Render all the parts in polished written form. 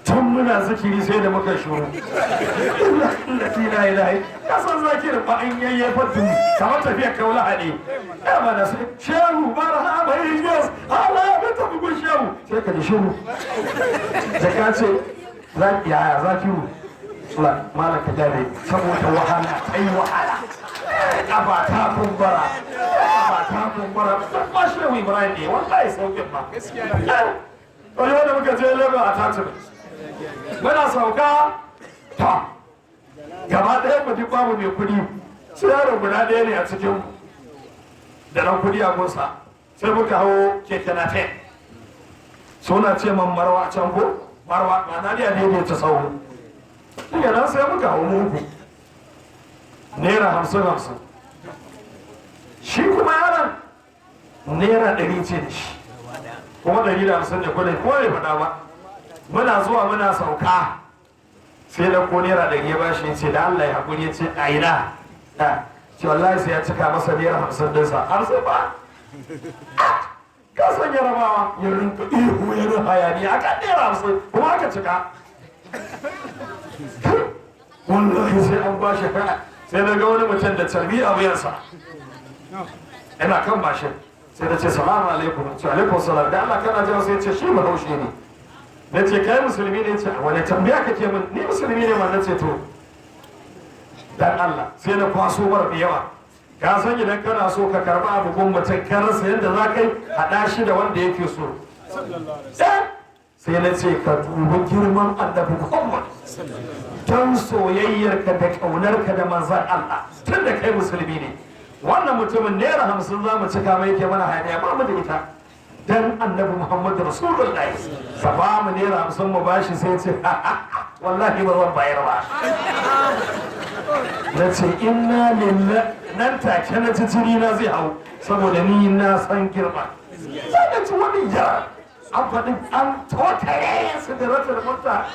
Tun muna zikiri sai da muka shuru. La ilaha, ka san zakirin ba an yayyafa tun kamar tafiya kaula hade ya ba da sai shehu barhama yes Allah ya tafi gun shehu, sai ka ji shiru. Da ka ce yaya zakiru la malaka jare, saboda wahala ta yi wahala, kafa ta kumbura, kafa ta kumbura. Ba shehu Ibrahim ne wallahi saukin ba. Wani wanda muka je Lagos a Tattara, muna sauka ta gaba ɗaya mu duk babu mai kuɗi, sai yaro guda ɗaya ne a cikin da ɗan kuɗi a gunsa. Sai muka hau keke napep, suna ce man marwa a can ko marwa, ma'ana ne a daidaita sahu. Shi nan sai muka hau muku naira 50 50. Shi kuma yaron naira 100 ce da shi, kuma 150 ne kudin ko bai faɗa ba. Muna zuwa muna sauka sai da ko naira 100 ya bashi, ya ce da Allah ya haƙuri. Ya ce a ina a ce wallahi sai ya cika masa naira 50 ɗinsa har sai ba ka san Yarabawa, ya rinka ihu ya rinka hayaniya aka naira 50 kuma aka cika. Wallahi sai an bashi. Sai na ga wani mutum da carbi a wuyansa ina kan mashin. Sai na ce, "Salamu alaikum." Ce, "Alaikum salam." Da Allah kana jin sai ce shi Bahaushe ne. Na ce, "Kai musulmi ne?" Ce, "Wani tambaya kake min? Ni musulmi ne ma." Na ce, "To dan Allah." Sai na kwaso mara da yawa. Ka san idan kana so ka karba abu gun mutum, ka rasa yadda za ka yi, haɗa shi da wanda yake so. Sai na ce, "Ka dubi girman Annabi Muhammad, don soyayyarka da ƙaunarka da manzan Allah, tun da kai musulmi ne, wannan mutumin naira 50 za mu cika mai yake mana hayaniya, ba mu da ita, dan Annabi Muhammad Rasulullahi ka ba mu naira 50 mu bashi." Sai ce, "Wallahi ba zan bayar ba." Na ce, "Inna lillahi." Nan take na ci jini na zai hau, saboda ni na san girma. Sai na ci wani ya an faɗi an totare su da ratar mutta,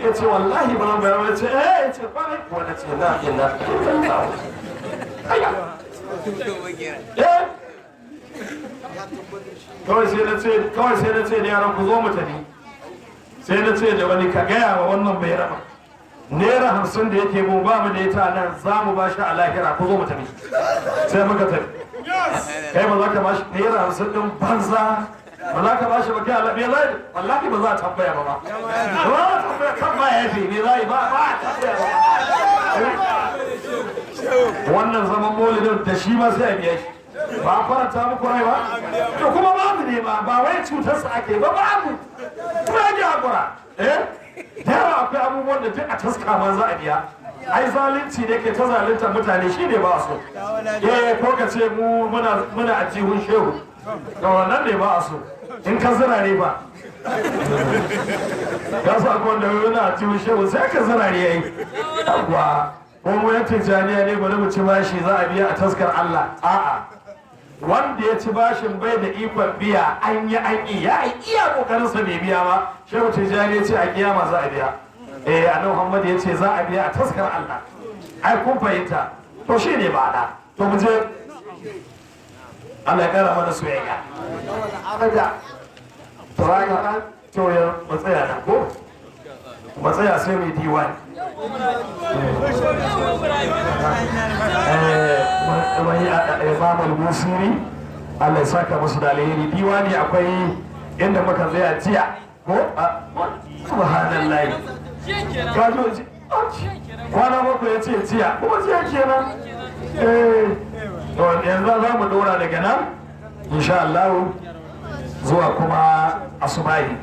ya ce, "Wallahi ba zan bayar ba." Ya ce, "Eh." Ya ce, "Kwarai kuwa." Na ce, "La ilaha illallah." Aya eh, kawai sai na ce da yaran, "Ku zo mu tafi." Sai na ce da wani, "Ka gaya wa wannan bai raba naira 50 da yake mu ba mu da ita nan, za mu ba shi a lahira. Ku zo mu tafi." Sai muka tafi. Kai ba za ka ba shi naira 50 din banza, ba za ka ba shi ba. Kai Allah me zai, wallahi ba za a tambaya ba. Ba ba za a tambaya kan ba ya fi me zai ba, ba a tambaya ba. Wannan zaman maulidin da shi ma sai a biya shi. Ba a faranta muku rai ba. To kuma babu ne ba, ba wai cutarsa ake ba, babu kuma yake hakura. Eh, da yawa akwai abubuwan da duk a taska ma za a biya. Ai zalunci ne ke ta zalunta mutane, shi ne ba so. Eh, ko ka ce mu muna a jihun shehu, ga wannan ne ba a so. In ka zira ne ba ya sa akwai wanda yana a jihun shehu, sai ka zira ne yayi yawwa. Ko mu yan Tijjaniya ne, bari mu ci bashi, za a biya a taskar Allah. A'a, wanda ya ci bashin bai da ikon biya, an yi an yi ya iya kokarin sa bai biya ba, Shehu Tijjani ya ce a kiyama za a biya. Eh, Annabi Muhammad ya ce za a biya a taskar Allah. Ai kun fahimta. To shi ne ba da to mu je. Allah ya kara mana soyayya. To haka to ya matsaya nan ko matsaya, sai mai diwani. Wani Imam al-Busiri, Allah ya saka musu da alheri. Diwani akwai inda muka tsaya jiya ko? Subhanallahi, ka zo kwana 7 ya ce jiya, kuma jiya kenan. Eh, to yanzu za mu dora daga nan insha Allah zuwa kuma asubahi.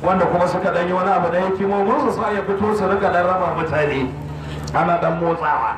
Wanda kuma suka dan yi wani abu da hikimomin su, sa ya fito su rika dan raba mutane, ana dan motsawa.